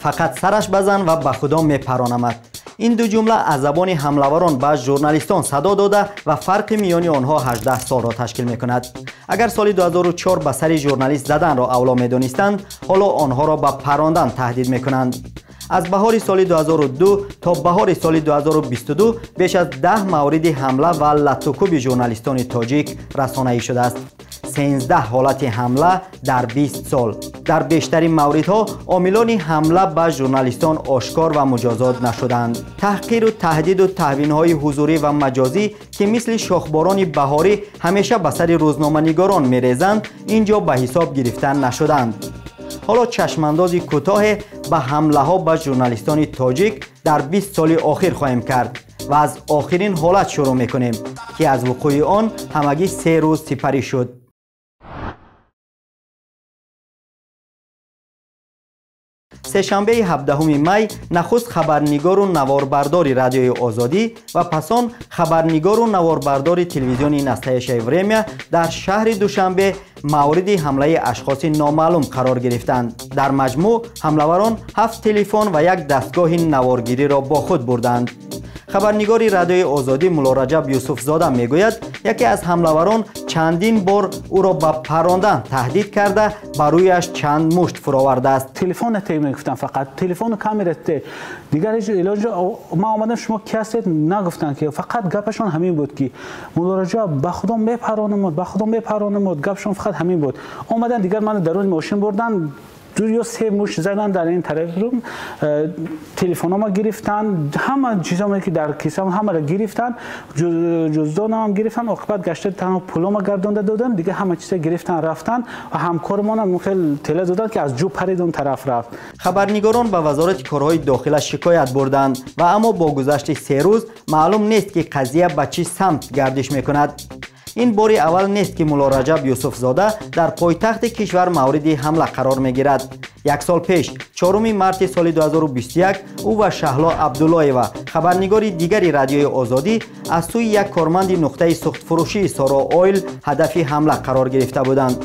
Фақат сараш базан ва ба худо мепаронамад. Ин ду ҷумла аз забони ҳамлаварон ба журналистон садо дода ва фарқи миёни онҳо 18 солро ташкил мекунад. Агар соли 2004 ба сари журналист заданро авло медонистанд, ҳоло онҳоро ба парондан таҳдид мекунанд. Аз баҳори соли 2002 то баҳори соли 2022 беш аз 10 мавриди ҳамла ва латукуби журналистони тоҷик расонаӣ шудааст. 13 ҳолати ҳамла дар 20 сол. Дар бештари мавридҳо омилони ҳамла ба журналистон ошкор ва муҷозот нашуданд. Таҳқиру таҳдиду таҳвинҳои ҳузурӣ ва маҷозӣ, ки мисли шохборони баҳорӣ ҳамеша ба сари рӯзноманигорон мерезанд, ин ҷо ба ҳисоб гирифта нашуданд. Ҳоло чашмандози кӯтоҳе ба ҳамлаҳо ба журналистони тоҷик дар 20 соли охир хоҳем кард ва аз охирин ҳолат шурӯъ мекунем, ки аз вуқӯи он ҳамагӣ 3 рӯз сипарӣ шуд. Сешанбеи 17 май нахуст хабарнигору наворбардори Радиои Озодӣ ва пас он хабарнигору наворбардори телевизиони Настоящее время дар шаҳри Душанбе мавриди ҳамлаи ашхоси номаълум қарор гирифтанд. Дар маҷмӯъ ҳамлаварон 7 телефон ва як дастгоҳи наворгириро бо худ бурданд. Хабарнигори Радиои Озодӣ Муллораҷаб Юсуфзода мегӯяд, яке аз ҳамлаварон чандин бор ӯро ба парондан таҳдид карда, ба рӯяш чанд мушт фуровардааст. Телефон те мегуфтам, фақат телефону камера те, дигар ҳеҷ илоҷ. Ман омадам, шумо ки ҳастед нагуфтанд, ки фақат гапашон ҳамин буд, ки Муллораҷаб ба худо мепаронамуд, ба худо мепаронамуд. Гапашон фақат ҳамин буд. Омадан дигар маро даруни мошин бурдан, 2 ё 3 мушт задан дар ин тараф, телефонома гирифтан, ҳама чизоме ки дар кисам ҳамаро гирифтан, ҷуздонам гирифтан. Оқибат гашта танҳо пулома гардонда додам, дигар ҳама чиза гирифтан рафтан ва ҳамкормонам хеле тела доданд, ки аз ҷӯ парид он тараф рафт. Хабарнигорон ба Вазорати корҳои дохила шикоят бурданд ва аммо бо гузашти 3 рӯз маълум нест, ки қазия ба чӣ самт гардиш мекунад. Ин бори аввал нест, ки Муллораҷаб Юсуфзода дар пойтахти кишвар мавриди ҳамла қарор мегирад. Як сол пеш, 4 марти соли 2021, ӯ ва Шаҳло Абдуллоева, хабарнигори дигари Радиои Озодӣ, аз сӯи як корманди нуқтаи сӯхтфурӯшии Соро Ойл ҳадафи ҳамла қарор гирифта буданд.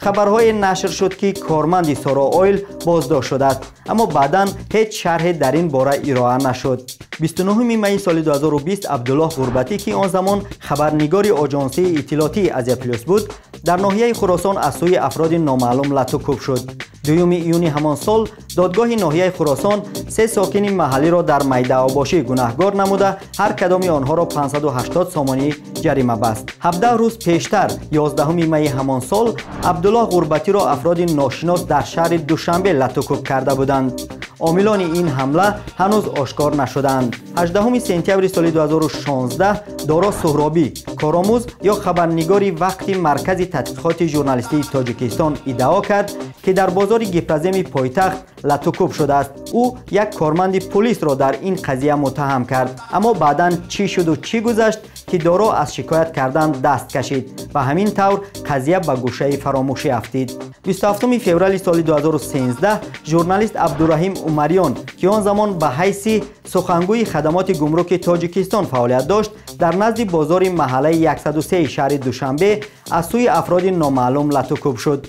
Хабарҳое нашр шуд, ки корманди Соро Ойл боздошт шудааст, аммо баъдан ҳеҷ шарҳе дар ин бора ироа нашуд. 29 майи соли 2020 Абдуллоҳ Ғурбатӣ, ки он замон хабарнигори оҷонсии иттилоотии Азия Плюс буд, дар ноҳияи Хуросон аз сӯи афроди номаълум латукӯб шуд. 2 июни ҳамон сол додгоҳи ноҳияи Хуросон 3 сокини маҳаллиро дар майдаобошӣ гунаҳгор намуда, ҳар кадоми онҳоро 580 сомонӣ ҷарима баст. 17 рӯз пештар, 11 майи ҳамон сол, Абдуллоҳ Ғурбатиро афроди ношинос дар шаҳри Душанбе латукӯб карда буданд. Омилони ин ҳамла ҳанӯз ошкор нашуданд. 18 сентябри соли 2016 Доро Суҳробӣ, коромӯз ё хабарнигори вақти Маркази тадқиқоти журналистии Тоҷикистон, иддао кард, ки дар бозори Гипроземи пойтахт латукӯб шудааст. Ӯ як корманди пулисро дар ин қазия муттаҳам кард, аммо баъдан чӣ шуду чӣ гузашт, ки Доро аз шикоят кардан даст кашид ва ҳамин тавр қазия ба гӯшаи фаромӯшӣ афтид. 27 феврали соли 2013 журналист Абдураҳим Умариён, ки он замон ба ҳайси сухангӯи хадамоти гумруки Тоҷикистон фаъолият дошт, дар назди бозори маҳаллаи 103 шаҳри Душанбе аз сӯи афроди номаълум латукӯб шуд.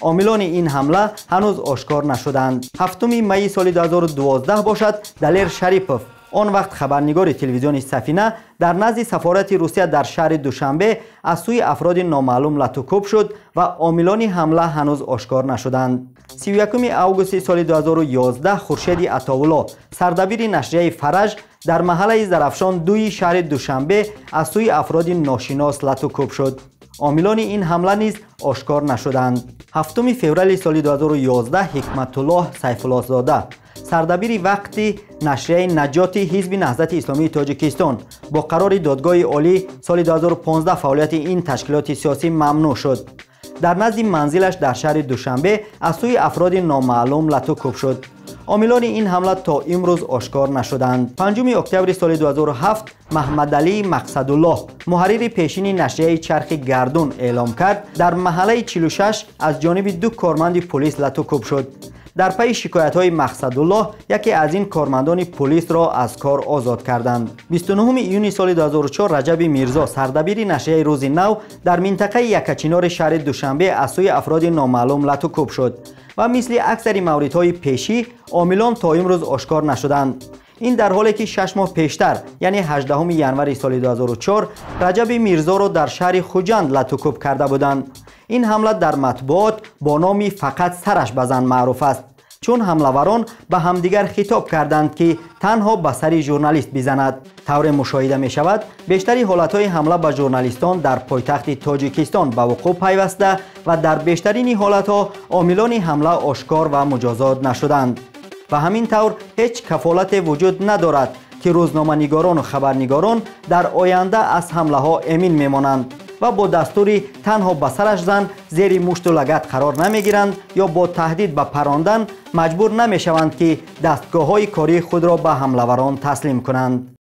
Омилони ин ҳамла ҳанӯз ошкор нашуданд. 7 майи соли 2012 бошад, Далер Шарипов, он вақт хабарнигори телевизиони Сафина, дар назди сафорати Русия дар шаҳри Душанбе аз сӯи афроди номаълум латукӯб шуд ва омилони ҳамла ҳанӯз ошкор нашуданд. 31 августи соли 2011 Хуршеди Атовулло, сардабири нашрияи Фараҷ, дар маҳаллаи Зарафшон 2 шаҳри Душанбе аз сӯи афроди ношинос латукӯб шуд. Омилони ин ҳамла низ ошкор нашуданд. 7 феврали соли 2011 Ҳикматуллоҳ Сайфуллоҳзода, сардабири вақти нашрияи Наҷоти Ҳизби Наҳзати Исломии Тоҷикистон, бо қарори додгоҳи олӣ соли 2015 фаъолияти ин ташкилоти сиёсӣ мамнӯъ шуд. Дар назди манзилаш дар шаҳри Душанбе аз сӯи афроди номаълум латукӯб шуд. Омилони ин ҳамла то имрӯз ошкор нашуданд. 5 октябри соли 2007 Маҳмадалӣ Мақсадуллоҳ, муҳаррири пешини нашрияи Чархи Гардун, эълом кард, дар маҳаллаи 46 аз ҷониби 2 корманди пулис латукӯб шуд. Дар пайи шикоятҳои Мақсадуллоҳ яке аз ин кормандони пулисро аз кор озод карданд. 29 июни соли 2004 Раҷаби Мирзо, сардабири нашрияи Рӯзи Нав, дар минтақаи Якачинори шаҳри Душанбе аз сӯи афроди номаълум латукӯб шуд. Ва мисли аксари мавридҳои пешӣ омилон то имрӯз ошкор нашуданд. Ин дар ҳоле ки 6 моҳ пештар, яъне 18 январи соли 2004, Раҷаби Мирзоро дар шаҳри Хуҷанд латукӯб карда буданд. Ин ҳамла дар матбуот бо номи фақат сараш ба зан маъруф аст, чун ҳамлаварон ба ҳамдигар хитоб карданд, ки танҳо ба сари журналист бизанад. Тавре мушоҳида мешавад, бештари ҳолатҳои ҳамла ба журналистон дар пойтахти Тоҷикистон ба вуқӯъ пайваста ва дар бештарини ҳолатҳо омилони ҳамла ошкор ва муҷозот нашуданд. Ва ҳамин тавр ҳеҷ кафолате вуҷуд надорад, ки рӯзноманигорону хабарнигорон дар оянда аз ҳамлаҳо эмин мемонанд ва бо дастури танҳо ба сараш зан зери мушту лагат қарор намегиранд ё бо таҳдид ба парондан маҷбур намешаванд, ки дастгоҳҳои кории худро ба ҳамлаварон таслим кунанд.